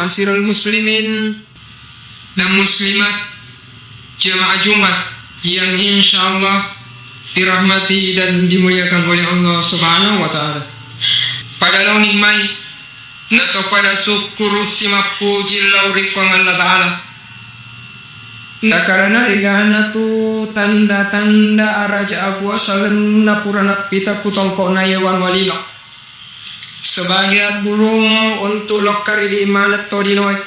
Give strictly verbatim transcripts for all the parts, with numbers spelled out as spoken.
Ma'asyiral muslimin dan muslimat, jamaah Jumat yang insyaallah dirahmati dan dimuliakan oleh Allah Subhanahu wa Ta'ala. Pada laoni mai, nato pada sukkuru simappuji lao ri Puang Allah Ta'ala. Nakarana egana tu tanda-tanda araja akuasalenna pura nappita ku tongko'na yewang walino. Sebagai aggurung untuk lokka ri maneng to linoe.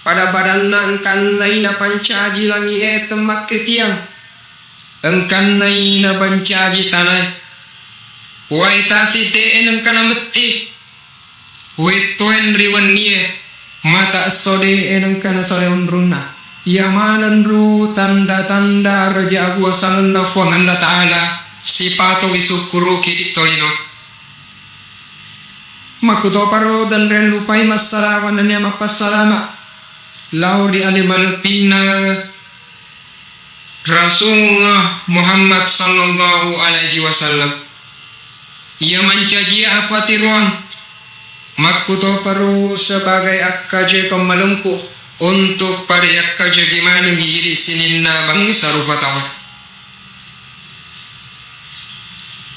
Pada-padanna engkannai napancaji langi'e temmakketiang. Engkannai napancaji tanae. Wae tasi te'e nengka nametti. Wettoeng ri wennie, mata esso de'e nengka nasare onrunna. Iya maneng ro tanda-tanda raja akuasalenna Puang Allah Ta'ala, sipatowi sukkuruki ri tolino. Makkutoparo tenreng lupai massalawa nennia mappassalama lao ri ale maleppinna Rasulullah Muhammad sallallahu alaihi wasallam. Iya mancajia apatiroang, makkutoparo sebagai akkajekeng malempuk untuk pada yakkajeki manengngi idi sininna bangsa rupa tau.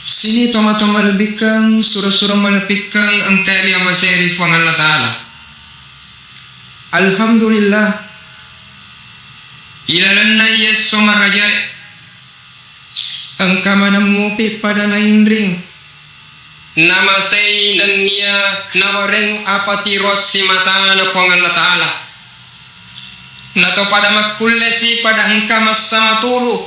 Sini tomatoa malebbikeng, sura-sura malebbikeng engka riamasei ri Puang Allah Ta'ala. Alhamdulillah, ilalenna yesso marajae, engka maneng mupi pada nainring, namasei nennia nawareng apatiro simatana Puang Allah Ta'ala. Nato pada makkulle si pada engka massa maturu,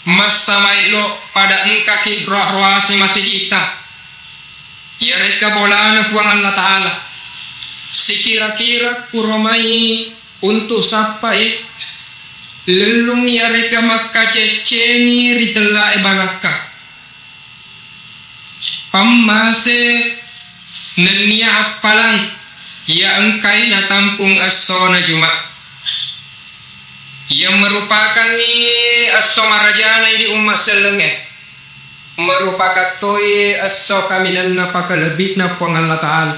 massa maelo pada engkaki roa-roasi masigi'ta. Iyarekka bolana Puang Allah Ta'ala, sikira-kira kuro mai untuk sappai lellung iyarekka makkaceccengi ri tellae balakka. Pammase nennia appalang iya engkai natampung essona Juma. Iya merupakangngi esso marajana idi umma sellengnge. Merupakan toi esso kaminenna pakalebbi'na Puang Allah Ta'ala.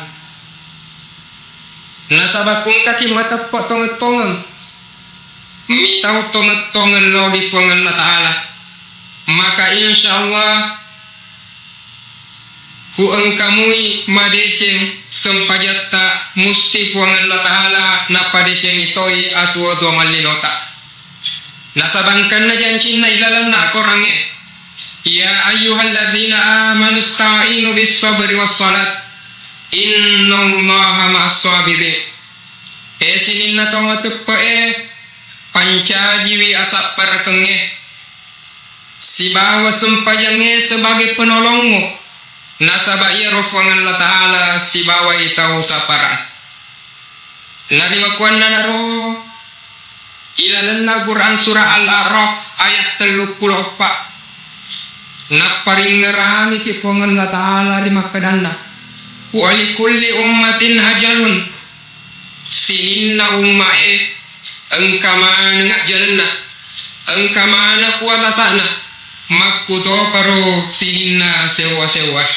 Nasaba ku engkaki mateppe tongeng-tongeng, mitau tongeng-tongeng lao ri Puang Allah Ta'ala, maka insyaallah ku engka mui madeceng sempajatta musti Puang Allah Ta'ala napadecengi toi atuo-tuo mallinota. Nasaba engkanna jancinna ilalenna akorangnge, "Ya ayyuhalladzina amanu ista'inu bis sabri was salat, innallaha ma'as sabirin." E sininna tau mateppe'e, pancajiwi asapparakengnge sibawa sempajangnge sebagai penolongmu, nasaba iyaro Puang Allah Ta'ala sibawai tau sapara. Narimakkuannanaro ilalenna Quran surah Al-A'raf ayat telluppulo eppa, napparingngeraniki Puang Allah Ta'ala ri makkedanna, "Wa likulli ummatin ajalun." Sininna ummae engka maneng ajjalenna, engka maneng kuatasana, makkutoparo sininna sewwa-sewwa.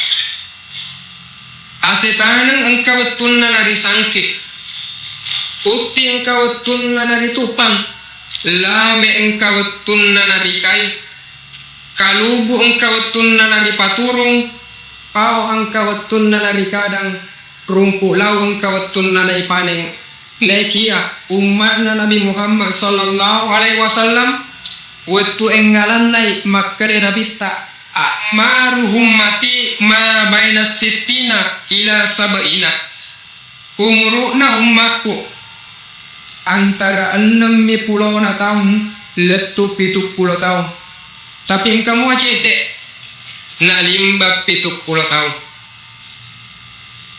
Ase taneng engka wettunna narisangke, utti engka wettunna naritupang, lame engka wettunna narikai, kalubu engka wettunna naripaturung, pao engka wettunna narikadang, rumpu lau engka wettunna naipaneng. Naekiya umma'na Nabi Muhammad sallallahu alaihi wasallam, wettu engngalannai makkeda Nabitta, "A'maru ummati ma baina sittina ila sab'ina." Umuru'na ummakku antara ennemmi pulona taung lettu pituppulo taung. Tapi engka mua cedde nalimba pituppulo taung.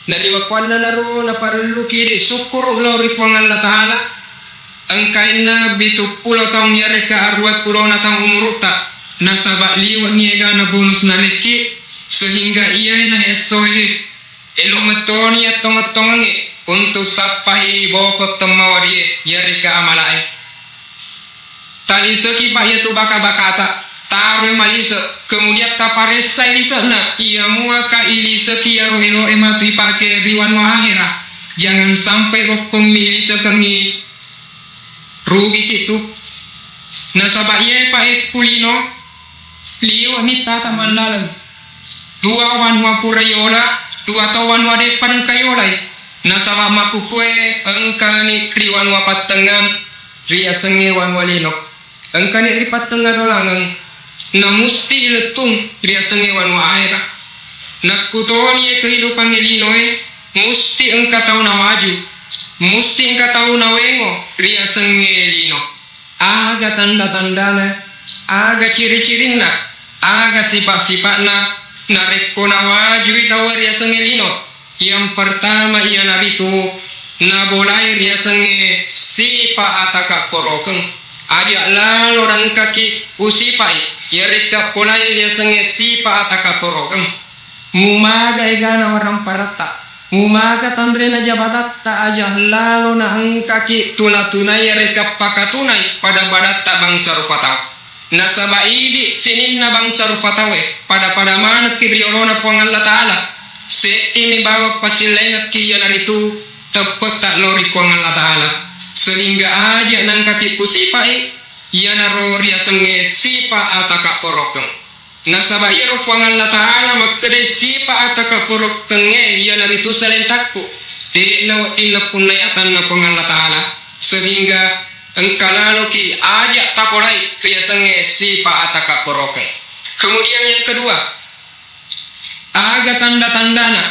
Narimakkuannanaro naparelluki idi sukkuru lao ri Puang Allah Ta'ala, engkainna pituppulo taung iyarekka aruwa pulona taung umurutta, nasaba liwe'ni egana bonus narekki, sehingga iyae naessoe elo mettoni yattongeng-tongengnge untuk sappai boko temmawarie iyarekka amalae. Taliseki pa iyatu baka-bakata, taroi malise, kemudian taparessai lise'na, iya muaka iliseki iyaro eloe matu ipake ri wanua ahera. Jangan sampai roppommi lisekengngi, rugiki tu. Nasaba iyae paekku lino, liwe'ni tata mallaleng. Dua wanua pura yola, dua to wanua de'pa nengka yolai. Nasaba makkukue engkani ri wanua pattengngang riasengnge wanua lino. Engkani ri pattengnga dolangeng, na musti ilettung riasengnge wanua ahera. Nakkutoni e kehidupangnge linoe, musti engka tau nawaju, musti engka tau nawengo riasengnge lino. Aga tanda-tandana, aga ciri-cirinna, aga sipa'-sipa'na, narekko nawajui tau riasengnge lino? Yang pertama iyanaritu nabolai riasengnge sipa' atakapporokeng. Aja' lalo nangkaki usipa'i, yarekka polai riasengnge sipa' atakapporokeng. Mumaga egana waramparatta, mumaga tanrena jabatatta, aja' lalo naengkaki tuna-tunai yarekka pakatunai pada-padatta bangsa rupa tau. Nasaba idi' sininna bangsa rupa tauwe pada-pada manekki ri olona Puang Allah Ta'ala. Seddimi bawang pasilaingekki, iyanaritu teppetta lao ri Puang Allah Ta'ala. Sehingga aja' nangkaki usipa'i, iyanaro riasengnge sipa' atakapporokeng. Nasaba iyaro Puang Allah Ta'ala makkedai sipa' atakapporokkengnge iyanaritu salentakku, de'na wedding nappunnai atanna Puang Allah Ta'ala. Sehingga engka laloki aja' tapolai riasengnge sipa' atakapporokeng. Kemudian yang kedua, aga tanda-tandana,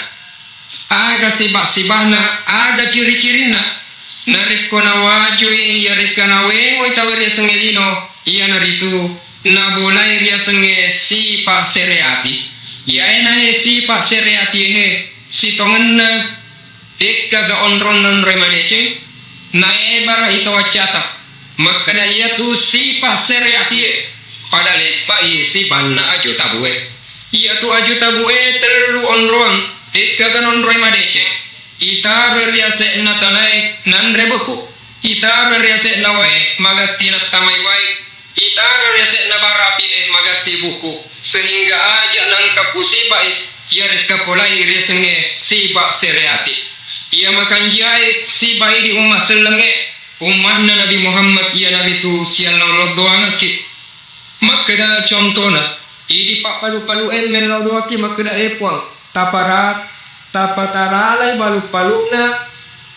aga sipa'-sipa'na, aga ciri-cirinna? Narekko nawajui, iyarekka nawengoi tau riasengnge lino, iyanaritu nabolai riasengnge sipa' sere ati. Iyae nahe sipa' sere ati ehe, sitongenna Dekkaga onrong nonroi madeceng, naebara ita waccata. Makkeda iyatu sipa' sere atie, pada leppai sipanna aju tabue. Iyatu aju tabue tellu onroang, dekkaga nonroi madeceng. Itaro ri ase'na talae nanre beku. Itaro ri ase'na wae magatti nattamai wae. Itaro ri ase'na bara api'e magatti buku, sehingga aja' nangka pusipa'i, iyarekka polai riasengnge sipa' sere ati. Iya makanjiae sipa'i di umma' sellengnge, umma'na Nabi Muhammad, iyanaritu siallau-lau doangekki. Makkeda contona, idi' pappalu-palu'e mellau doakki makkeda, e Puang, tapara-, tapataralai balu-palu'na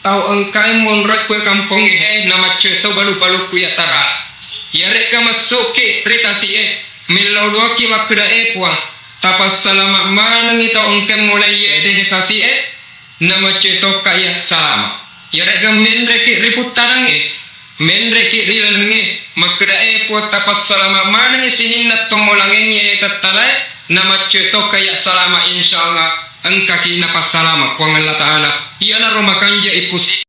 tau engkae monroe kue kampongnge he, namaccoe to balu-palukku iya tara. Iyarekka massu'ki ri tasi'e, mellau doakki makkeda, e Puang, tapassalama' manengngi tau engkae mulai iye dehe tasi'e, namaccoe tokka iya salama'. Iyarekka menreki ri puttarangnge, menreki ri lalengnge, makkeda, e Puang, tapassalama' manengngi sininna tommolangengnge e tattalae, namaccoe tokka iya salama', insyaallah engkaki napassalama' Puang Allah Ta'ala. Iyanaro makanjai pusi-